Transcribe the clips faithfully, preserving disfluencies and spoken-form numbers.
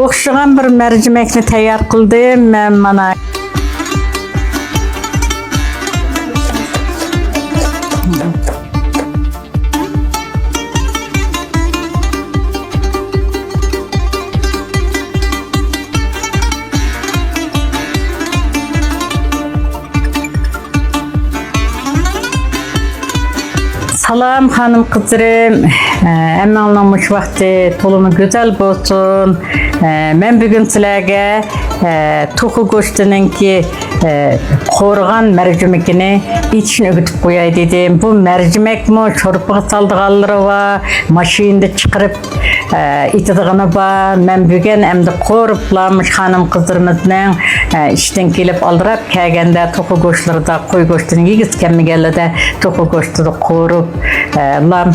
ئوخشىغان بىر مەرجىمەكنى تەييار قىلدىم مەن مانا. سالام خانىم قىزلىرىم، ھەممىڭلارنىڭ مۇشۇ ۋاقتى تولىمۇ گۈزەل بولسۇن. مەن بۈگۈن سىلەرگە توخۇ گۆشىنىڭكى قورۇغان مەرجىمىكىنى ئېتىشنى ئۆگىتىپ قوياي دېدىم. بۇ مەرجىمەكمۇ شورپىغا سالىدىغانلىرى بار، ماشىنىدا چىقىرىپ ئېتىدىغىنى بار. مەن بۈگۈن ئەمدى قورۇپلا مۇشۇ خانىم قىزلىرىمىزنىڭ ئىشتىن كېلىپ ئالدىراپ كەلگەندە توخۇ گۆشلىرىدە، قوي گۆشىدىن يېگۈسى كەلمىگەنلەردە توخۇ گۆشىدە قورۇپ، لام،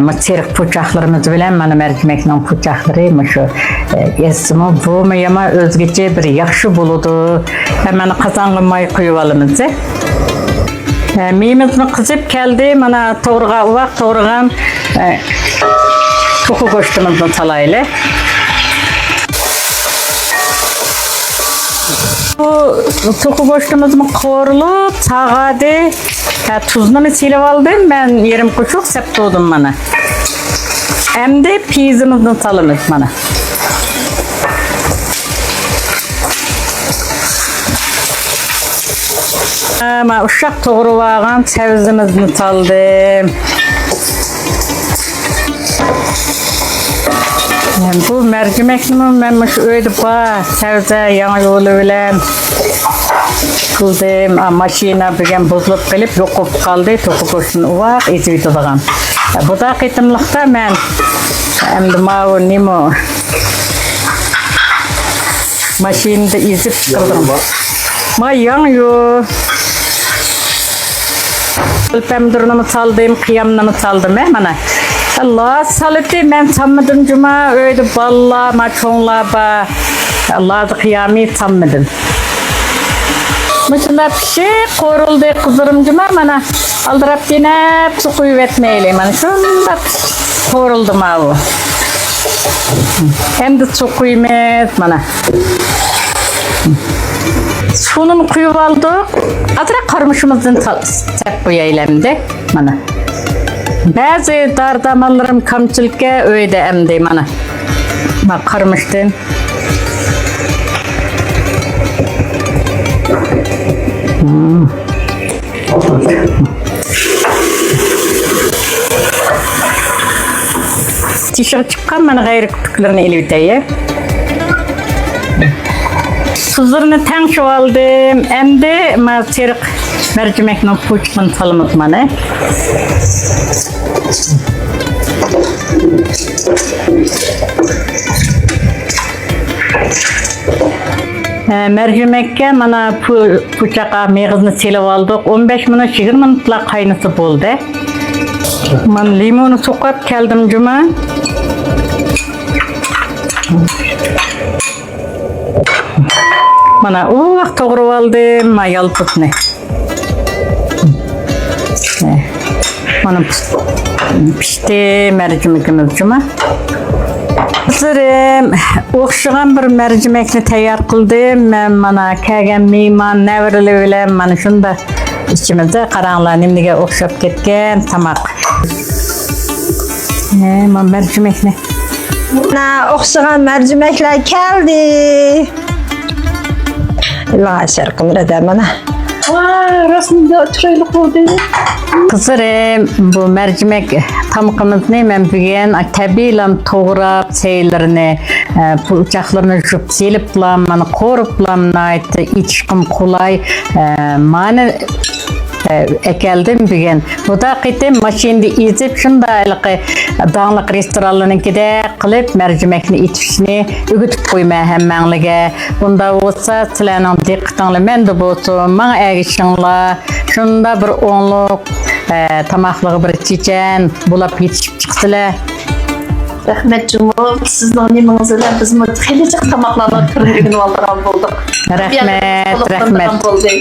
مۇ سېرىق پۇچاقلىرىمىز بىلەن مانا مەرجىمەكنىڭ پۇچاقلىرى مۇشۇ ئېسىمۇ بۇمۇ يامان ئۆزگىچە بىر ياخشى بولىدۇ. مانا قازانغا ماي قۇيۇپ ئالىمىز. مېيىمىزمۇ قىزىپ كەلدى. مانا توغرىغان، ئۇۋاق توغرىغان توخۇ گۆشىمىزنى سالايلى. بۇ توخۇ گۆشىمىزمۇ قورۇلۇپ ساغادى. ھە، تۇزنىمۇ سېلىپ ئالدىم مەن، يېرىم قوشۇق سەپ تۇردۇم مانا. ئەمدى پىيىزىمىزنى سالىمىز مانا. مانا ئۇششاق توغرىۋالغان سەۋزىمىزنى سالدىم. بۇ مەرجىمەكنىمۇ مەن مۇشۇ ئۆيدە بار سەۋزە ياڭيۇلى بىلەن قىلدىم. ماشىنا بۈگۈن بۇزۇلۇپ قېلىپ يوق بولۇپ قالدى. توخۇ گۆشىنى ئۇۋاق ئېزىۋېتىدىغان. بۇدا قېتىملىقتا مەن ئەمدى ماۋۇ نېمە ماشىنىدا ئېزىپ چىقىردىم. ما ياڭيۇ. پەمىدۇرنىمۇ سالدىم، قىيامنىمۇ سالدىم، ھە، مانا. لاز سالىتى مەن سالمىدىم جۇما، ئۆيدە بالىلار، ما چوڭلار بار. لاز قىيامى سالمىدىم. مۇشۇنداق پىششىق قورۇلدى قىزلىرىم جۇما، مانا. ئالدىراپ يەنە سۇ قۇيۇۋەتمەيلى، مانا شۇنداق قورۇلدى ماۋۇ. ئەمدى سۇ قۇيىمىز، مانا. سۇنىمۇ قۇيۇپ ئالدۇق. ئازراق قارىمۇچىمىزدىن سەپ قويايلى ئەمدى. مانا. بەزى دارى-دەرمانلىرىم كامچىلكە ئۆيدە ئەمدى، مانا. ما قارىمۇچتىن. تېشىغا چىققان مانا غەيرىي كۆپۈكلىرىنى ئېلىۋېتەي. تۇزلىرىنى تەڭشىۋالدىم. ئەمدى ما سېرىق مەرجىمەكنىڭ پۇچىقىنى سالىمىز مانا. ھە، مەرجىمەككە مانا پۇ-، پۇچاق مېغىزنى سېلىپ ئالدۇق. ئون بەش مىنۇت، يىگىرمە مىنۇتلا قاينىسا بولدى. مانا لىموننى سوقۇپ كەلدىم جۇما. مانا ئۇۋاق توغرىۋالدىم ما يالپۇزنى. مانا پىشتى مەرجىمىكىمىز جۇما. قىزلىرىم، ئوخشىغان بىر مەرجىمەكنى تەييار قىلدىم. مەن مانا كەلگەن مېھمان نەۋرىلەر بىلەن مانا شۇنداق ئىچىمىزدە قاراڭلار نېمىگە ئوخشاپ كەتكەن تاماق. ھە، مانا مەرجىمەكنى. مانا ئوخشىغان مەرجىمەكلەر كەلدى. ئىلغا شەرقىمىزدە مانا. ۋا، رەسمىدە چىرايلىق بولدى. قىزلىرىم، بۇ مەرجىمەك تامىقىمىزنى مەن بۈگۈن تەبىئىيلا توغراپ، سەيلىرىنى، ئە، پۇچاقلىرىنى يۇيۇپ سېلىپلا، مانا قورۇپلا، ناھايىتى ئېتىشقىمۇ قولاي، ئە، مانا ئەكەلدىم بۈگۈن. بۇدا قېتىم ماشىنىدا ئېزىپ، شۇنداق ھېلىقى داڭلىق رېستورانلارنىڭكىدەك قىلىپ مەرجىمەكنى ئېتىشنى ئۆگىتىپ قويىمەن ھەممەڭلارگە. ئۇنداق بولسا سىلەرنىڭ دىققىتىڭلار مەندە بولسۇن، ماڭا ئەگىشىڭلار. شۇنداق بىر ئوڭلۇق، ئە، تاماقلىرىغا بىر چېچەن بولاپ يېتىشىپ چىقىسىلەر. رەھمەت جۇمۇ، سىزنىڭ نېمىڭىز بىلەن بىزمۇ خېلى جىق تاماقلارنىڭ تۈرىنى ئۆگىنىۋالىدىغان بولدۇق. رەھمەت، رەھمەت. بولدى.